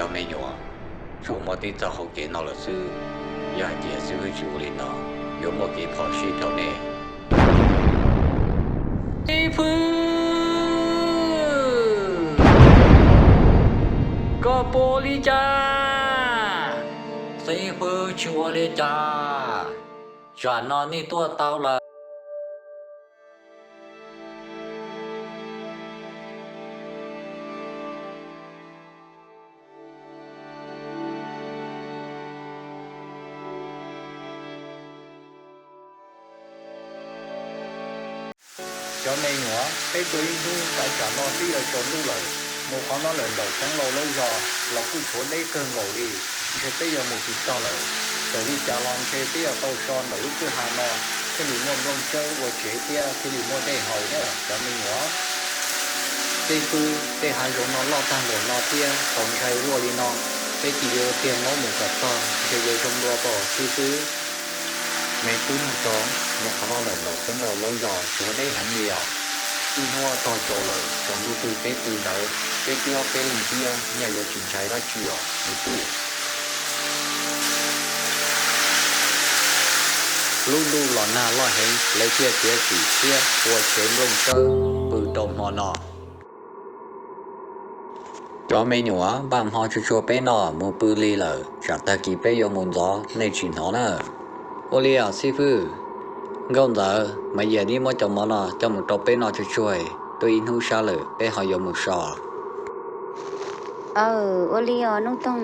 Cov me nyuam, tsuas muaj tib txoj hauv kev no lawm xwb. Yog hais tias xib fwb tsis ua li no, yuav muaj kev phom sij rau nej. Xib fwb, koj puas ua li cas? Xib fwb tsis ua li cas, tsam no nej tuaj tau lawm. Cov me nyuam, peb tuaj ib hnub tas tsam no twb yuav tsaus ntuj lawm. Mus qhov no lawm nraum Xeev Laus lawv zos los kuj tshuav deb kawg nkaus li, ntshe peb yuav mus tsis txog lawm. Txawm li cas los ntshe peb yuav tau so ntawm lub kwj ha no thiaj li muaj nplooj tsawb ua tsev thiab thiaj li muaj dej haus na cov me nyuam. Xib fwb, tej hav zoov no loj tag npaum no thiab txaus ntshai luaj li no, peb cia li ua tiag muab mus kom txog ntshe yuav zoo dua pob xib fwb. Me tub Nuj Toog, mus qhov no lawm nraum Xeev Laus lawv zos tshuav deb heev li os. Ib hnub tog tsaus lawm, tsaus ntuj twg peb pw ntawd, peb twb ob peb leeg thiab, nyaj yuav tsis ntshai dab tsi os me tub. Lub ntuj los nag loj heev, lawv thiaj txiav txim siab ua tsev nplooj tsawb pw rau hmo no. Cov me nyuam, npaj hmo tsuag tsuag peb noj mus pw lig lawm, tsam tag kis peb yuav mus ntxov nej tsis hnov na. Ua li os xib fwb. Nkauj Ntxawm, Maiv Yam, nej muab cov mov no coj mus rau peb noj tsuag tsuag, twb ib hnub sab lawm peb ho yuav mus so. Aw, ua li os Nuj Toog.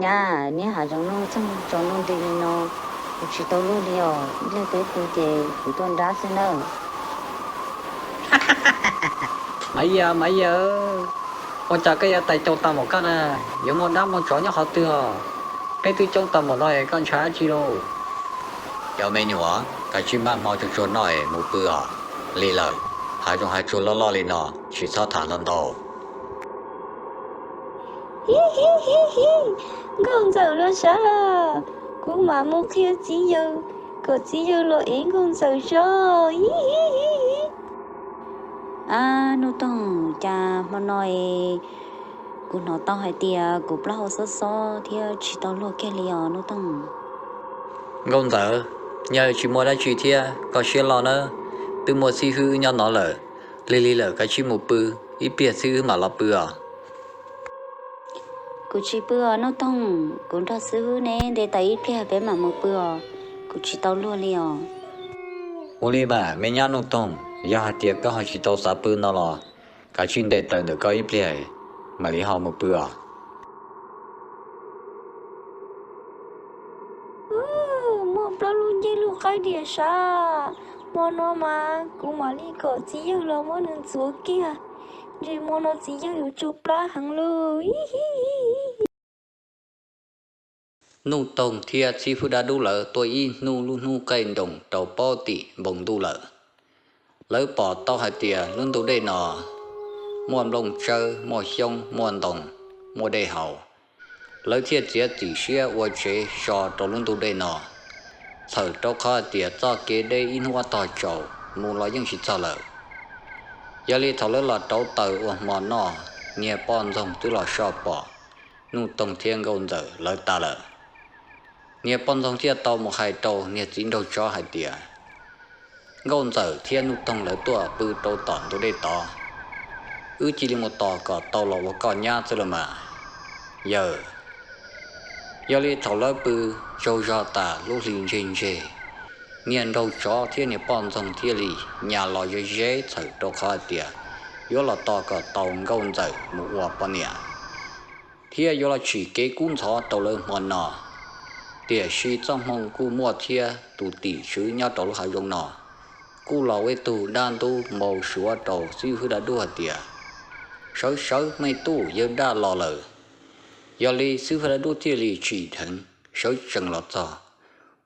Nyab, niaj hav zoov no txog tsaus ntuj nti li no, kuv tsis tau luag li os, ib pliag peb pw ces kuv tuaj nrab xwb nawb. Maiv Yam, Maiv Yam, ua cas koj yuav tais caus tag npaum koj na? Yuav muaj dab muaj tsov nyob qhov twg os? Peb twb coob tag npaum no es koj ntshai dab tsi lauj? Cov me nyuam, kav tsij npaj hmo tsuag tsuag noj es mus pw os. Lig lawm, hav zoov hav tsuag loj loj li no, tsis txhob tham ntau ntau. Hib hib hib hib, Nkauj Ntxawm los sav lawm, kuv mam mus qhia txiv yawg kom txiv yawg los ev Nkauj Ntxawm zog. Hib hib hib hib. Ab Nuj Toog, cas hmo no es kuv hnov tau hais tias kuv plaub hau xob xob thiab tsis tau luag kiag li os Nuj Toog. Nkauj Ntxawm, yog tsis muaj dab tsi thiab koj siab loj nawb, twb muaj xib hwb wb nyob no lawm. Lig lig lawm kav tsij mus pw, ib pliag xib hwb mam los pw os. Kuv tsis pw os Nuj Toog, kuv nrog xib hwb neb nte taws ib pliag peb mam mus pw os, kuv tsis tau luag li os. Ua li mas me nyab Nuj Toog, yog hais tias koj ho tsis tau xav pw no los kav tsij nte taws ntawm koj ib pliag mam li ho mus pw os. Muaj plaub lub ncej lub qaib diam sav, hmo no mas kuv mam li kom txiv yawg los muab nws ntxuav kiag, ntshe hmo no txiv yawg yuav tsau plab heev lauj. Nuj Toog thiab xib hwb dab dub lawv tuaj ib hnub lub hnub qaij nroos rau pob tim npoo ntuj lawm. Lawv pom tau hais tias lub ntuj dej no muaj nplooj tsawb, muaj xyoob, muaj ntoo, muaj dej haus. Lawv thiaj txiav txim siab ua tsev so rau lub ntuj dej no, txhawm rau qhov hais tias txoj kev deb ib hnub ob tog tsaus mus los yeej tsis txog lawm. Yog li thaum lawv los rauv taws ua hmo noj, niag poj ntxoog twb los soj pom Nuj Toog thiab Nkauj Ntxawm lawv tas lawm. Niag poj ntxoog thiaj tau mus hais rau niag txiv nraug tsov hais tias, Nkauj Ntxawm thiab Nuj Toog lawv tuaj pw rau tom ntug dej tod, wb cia li mus tos kom tau los ua koj nyab xwb los mas, yawg. Yog li thaum lawv pw tsaug zog tas lub hli ntseg ntseg, niag nraug tsov thiab niag poj ntxoog thiaj li nyas los ze ze txhawm rau qhov hais tias yuav los tos kom tau Nkauj Ntxawm mus ua poj niam, thiab yuav los tsim kev kub ntxhov rau lawv hmo no. Tiam sis txoj hmoo kuj muaj thiab tus tim tswv nyob rau lub hav zoov no kuj los ua ib tug dab ntub npau suav rau xib hwb dab dub hais tias, sawv sawv me tub, yawg dab los lawm. Yog li xib hwb dab dub thiaj li tsim dheev sawv tsees los txog,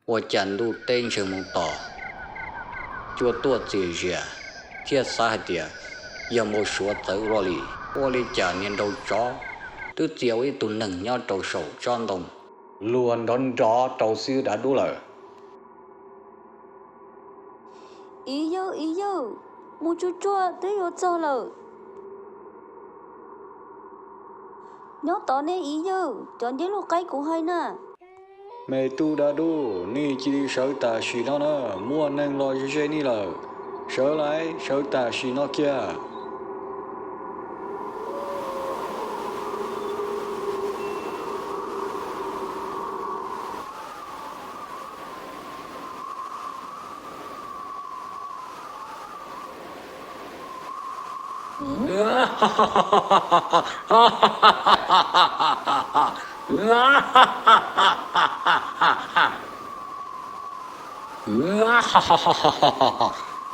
ua cas ntuj teb ntseg mus tos, cua tuaj txias zias, thiaj xav hais tias yog npau suav txawv ua luaj li. Ua li cas niag nraug tsov twb txia ua ib tug neeg nyob rau saum tsob ntoo luag nrov nrov rau xib hwb dab dub lawm. Ib yawg, ib yawg, mus tsuag tsuag twb yuav txog lawm. Nyob tod nej ib yawg, cov ncej lub qaib kuv hais na. Me tub dab dub, nej cia li sawv tam sim no na, muaj neeg los ze ze nej lawm. Sawv lawm, sawv tam sim no kiag.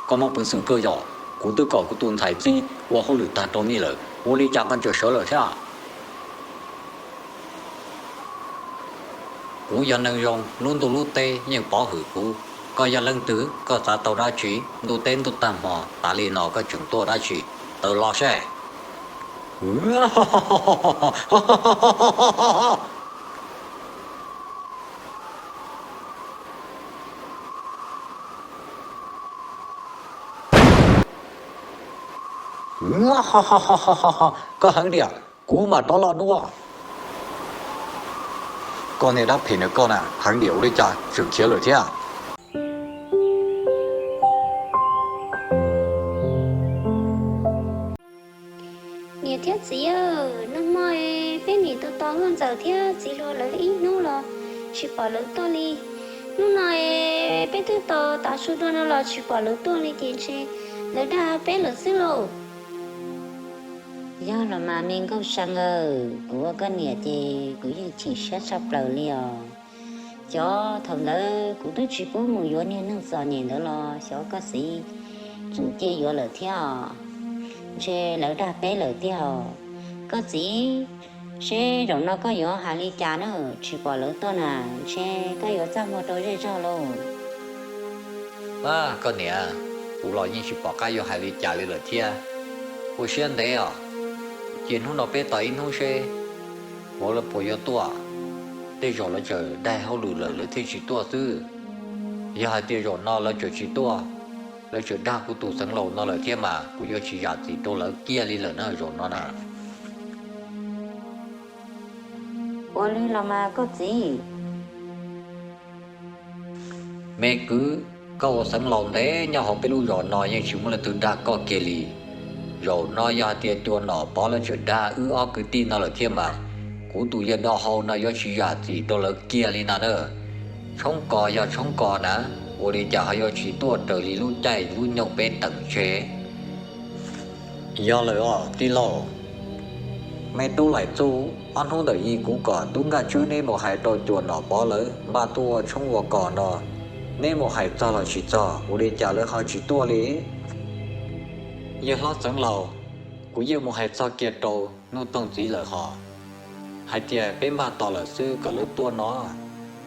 Koj muaj peev xwm kawg yog, kuv twb kom kuv tus ntxhais txib ua hauj lwm tag rau nej lawm, ua li cas koj tseem sawv lawm thiab? Kuv yog neeg zoo, lub ntuj lub teb yeej pov hwm kuv. Koj yog leej twg? Koj xav tau dab tsi? Ntuj teb ntuj tag hmo tas li no koj tseem tuaj dab tsi? Tawm los seb. Koj heev diam, kuv mam rov los dua. Koj niag dab phem na koj na, heev diam ua li cas tseem khiav lawm thiab? Niam thiab txiv, nag hmo peb nim tos tos Nkauj Ntxawm thiab txiv hluas lawv ib hnub los tsis pom lawv tuaj li. Hnub no peb twb tos tav su dua no los tsis pom lawv tuaj li ces ntshe lawv dag peb lawm xwb lauj. Yog los mas me Nkauj Sa aw, kuv ua koj niam ces kuv yeej chim siab tshaj plaws li os. Xyov thaum ntawd kuv twb tsis pub mus yuav niag neeg txom nyem ntawd los xyov koj txiv tseem cia yuav lawm thiab os. Ntshe lawv dag peb lawm tiag os. Koj txiv, seb zaum no koj yuav hais li cas na, tsis pom lawv tuaj na, ntshe koj yuav txaj muag rau zej zog lauj. Koj niam, kuv los yeej tsis pom qab yuav hais li cas li lawm thiab. Ua siab ntev os, cia hnub no peb tos ib hnub seb puas lawv puas yuav tuaj. Tej zaum lawv tseem daig hauj lwm lawm lawv thiaj tsis tuaj xwb. Yog hais tias zaum no lawv tseem tsis tuaj, lawv tseem dag kuv tus xeev laus no lawm thiab mas kuv yuav tsis zam txim rau lawv kiag li lawm na zaum no na. Ua li los mas koj txiv. Me kwv, koj ua xeev laus ntev nyob hauv peb lub zos no yeej tsis muaj leej twg dag koj kiag li. Zaum no yog hais tias Cua Nom Pov lawv tseem dag wb ob kwv tij no lawm thiab mas kuv tus yawg dab hau no yuav tsis zam txim rau lawv kiag li no na. Tshoob kos yog tshoob kos na, ua li cas ho yuav tsis tuaj raws li lub caij lub nyoog peb teem tseg? Yog lawm os tij laug. Me tub Laim Txuj, ob hnub ntawm yig kuv kom tub Nkaj Tswb neb mus hais rau Cua Nom Pov lawv npaj tuaj ua tshoob ua kos no, neb mus hais txog los tsis txog, ua li cas lawv ho tsis tuaj li? Yawg hlob xeev laus, kuv yeej mus hais txog kiag rau Nuj Toog txiv lawm hos, hais tias peb npaj tos lawm xwb kom lawv tuaj no,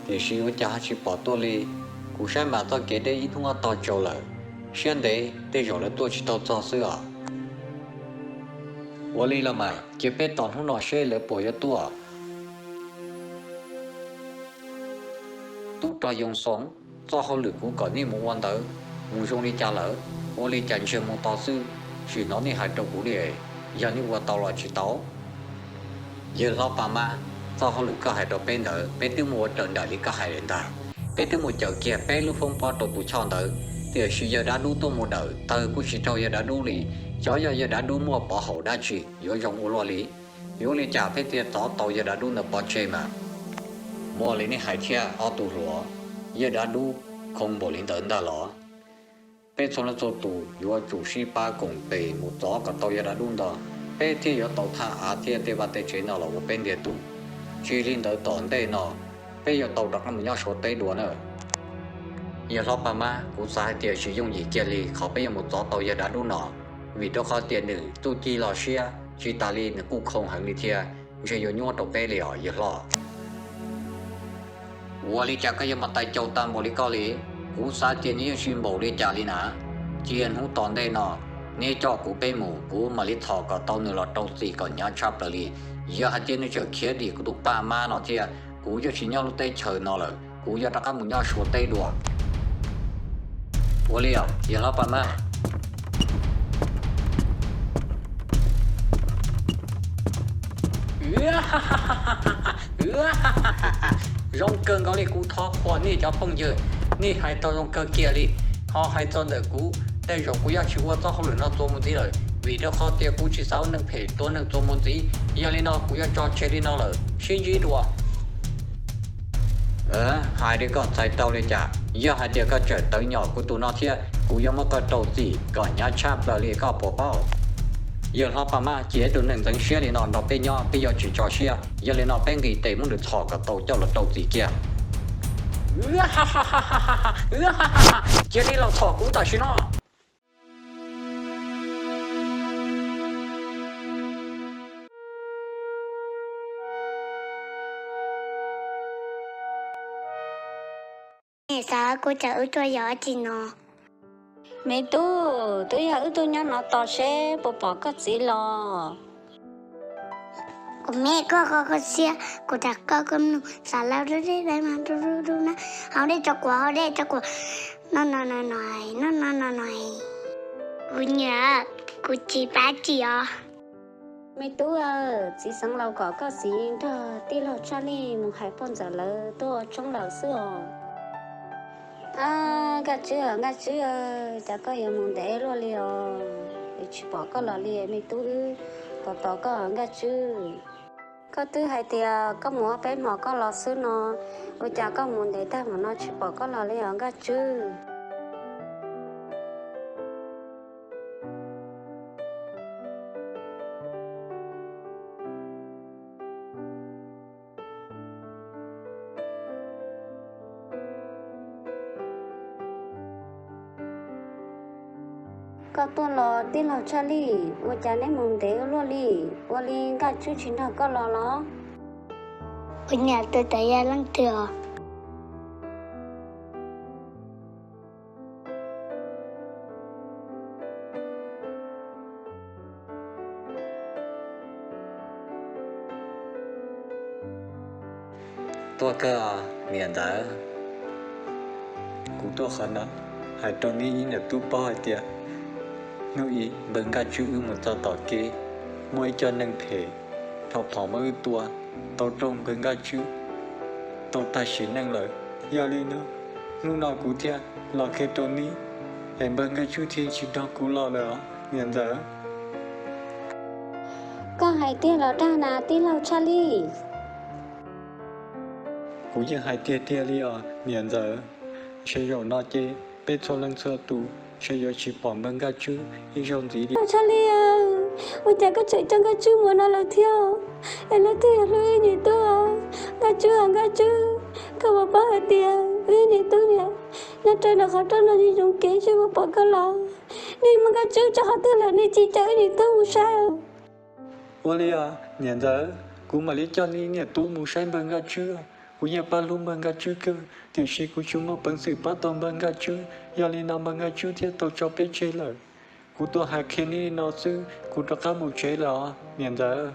tiam sis ua cas ho tsis pom tuaj li. Kuv saib mas txoj kev deb ib hnub ob tog tsau lawm, siab ntev tej zaum lawv tuaj tsis tau txog xwb os. Ua li los mas cia peb tos hnub no seb lawv puas yuav tuaj. Tub rog Yoo Xoo, txoj hauj lwm kuv kom nej mus ua ntawd mus zoo li cas lawm? Ua li cas ntsiag mus to xwb, tsis hnov nej hais rau kuv li, yog nej ua tau los tsis tau? Yawg hlob Paj Mab, txoj hauj lwm koj hais rau peb ntawd peb twb mus ua raws nraim li koj hais lawm ntag. Peb twb mus caws kiag peb lub foob pob rau tus choj ntawd, tiam sis yawg dab dub tuaj mus dawm tawg kuj tsis raug yawg dab dub li. Xyov yog yawg dab dub muaj pov haum dab tsi yuav zoo ua luaj li. Yuav ua li cas peb thiaj txov tau yawg dab dub ntawd pov tseg mas? Muaj li nej hais thiab ob tug hluas, yawg dab dub khoo npaum li ntawd ntag los? Peb txhua leej txhua tus yuav tsum sib pab koom tes mus txov kom tau yawg dab dub ntawd, peb thiaj yuav tau thaj av thiab tej vaj tej tsev no los ua peb ntiag tug. Tsis li ntawd tom ntej no peb yuav tau rov qab mus nyob Suav teb dua na. Yawg hlob Paj Mab, kuv xav hais tias tsis yooj yim kiag li qhov peb yuav mus txov tau yawg dab dub no, vim rau qhov tias nws txuj ci los siab, tsis tas li nws kuj khoo heev li thiab, ntshe yuav nyuaj rau peb li os yawg hlob. Ua li cas koj yuav mas tais caus tag npaum li koj li? Kuv xav tias nws yeej tsis npaum li cas li na. Cia hnub tom ntej no neb coj kuv peb mus, kuv mam li txhom kom tau nws los rau txim kom hnyav tshaj plaws li. Yog hais tias nws tseem khiav dim kuv tus Paj Mab no thiab, kuv yuav tsis nyob lub teb chaws no lawm, kuv yuav rov qab mus nyob Suav teb dua. Ua li os yawg hlob Paj Mab. Zoo kawg nkaus li, kuv thov qhuas nej cov phooj ywg, nej hais tau zoo kawg kiag li. Ho hais txog ntawm kuv, tej zaum kuv yuav tsis ua txoj hauj lwm no txuas mus ntxiv lawm, vim rau qhov tias kuv tsis xav ua neeg phem tua neeg txuas mus ntxiv. Yog li no kuv yuav tso tseg li no lawm, sib ntsib dua. Hais li koj txhais tau li cas? Yog hais tias koj tseem tawv nyom kuv tus no thiab, kuv yuav muab koj rau txim kom hnyav tshaj plaws li, koj puas paub? Yawg hlob Paj Mab, cia ib tug neeg ntxeev siab li no nrog peb nyob, peb yuav tsis tso siab. Yog li no peb nqis tes muab nws txhom kom tau coj los rau txim kiag. Cia li los txhom kuv tam sim no. Niam xav kuv cawm wb tuaj yog dab tsi no? Me tub, twb yog wb tuaj nyob no tos seb puas pom koj txiv los. Kuv me koj qhov koj siab, kuv rov koj koj mloog xav lawv rub dej dawb mas rub rub rub na, haus dej tso kuv, haus dej tso kuv, no no no no, no no no no. Kuv niam, kuv tsis pab tsis os. Me tub, txiv xeev laus kom koj txiv nrog tij laug Tshaj Lij mus hais poj ntxawm lawv tuaj ua tshoob lawm xwb os. Nkaj Tswb, Nkaj Tswb, cas koj yuav mus ntev luaj li os? Tsis pom koj los li me tub, wb tos tos koj Nkaj Tswb. Koj twb hais tias koj mus ob peb hmo koj los xwb no, ua cas koj mus ntev tag mus no tsis pom koj los li os Nkaj Tswb? Koj tuaj los tij laug Tshaj Lij, ua cas neb mus ntev ua luaj li? Ua li Nkaj Tswb tsis nrog koj los los? Kuv niam tus tawv yog leej twg os? Tuaj kawg niam ntxawm. Kuv tuaj qhov no hais rau neb ib niam tub paub hais tias hnub ib npawg Nkaj Tswb wb mus txog tom kev, muaj ib co neeg phem dhau phom muab wb tua, tau raug npawg Nkaj Tswb tau tag sim neej lawm. Yog li no, hnub no kuv thiaj los qhia rau neb, es npawg Nkaj Tswb thiaj tsis nrog kuv los lawm os niam ntxawm. Koj hais tiag los dag na tij laug Tshaj Lij? Kuv yeej hais tiag tiag li os niam ntxawm. Ntshe zaum no ces peb txhua leej txhua tus ntshe yuav tsis pom npawg Nkaj Tswb ib zaug ntxiv li. Tshaj Lij, ua cas koj tseem coj Nkaj Tswb mus no lawm thiab? Es leej twg yog hlub wb niam tub? Nkaj Tswb, Nkaj Tswb, koj puas paub hais tias wb niam tub niam nyob rau ntawm qhov rooj no zoo kev seb puas pom koj los? Nej muab Nkaj Tswb tso qhov twg lawm nej tsis coj wb niam tub mus saib? Ua li os niam ntxawm, kuv mam li coj nej niam tub mus saib npawg Nkaj Tswb. Kuv yeej pab hlub npawg Nkaj Tswb kawg, tiam sis kuv tsis muaj peev xwm pab tau npawg Nkaj Tswb, yog li no npawg Nkaj Tswb thiaj tau tso peb tseg lawm. Kuv tuaj hais qhia nej li no xwb, kuv rov qab mus tsev lawm os niam ntxawm.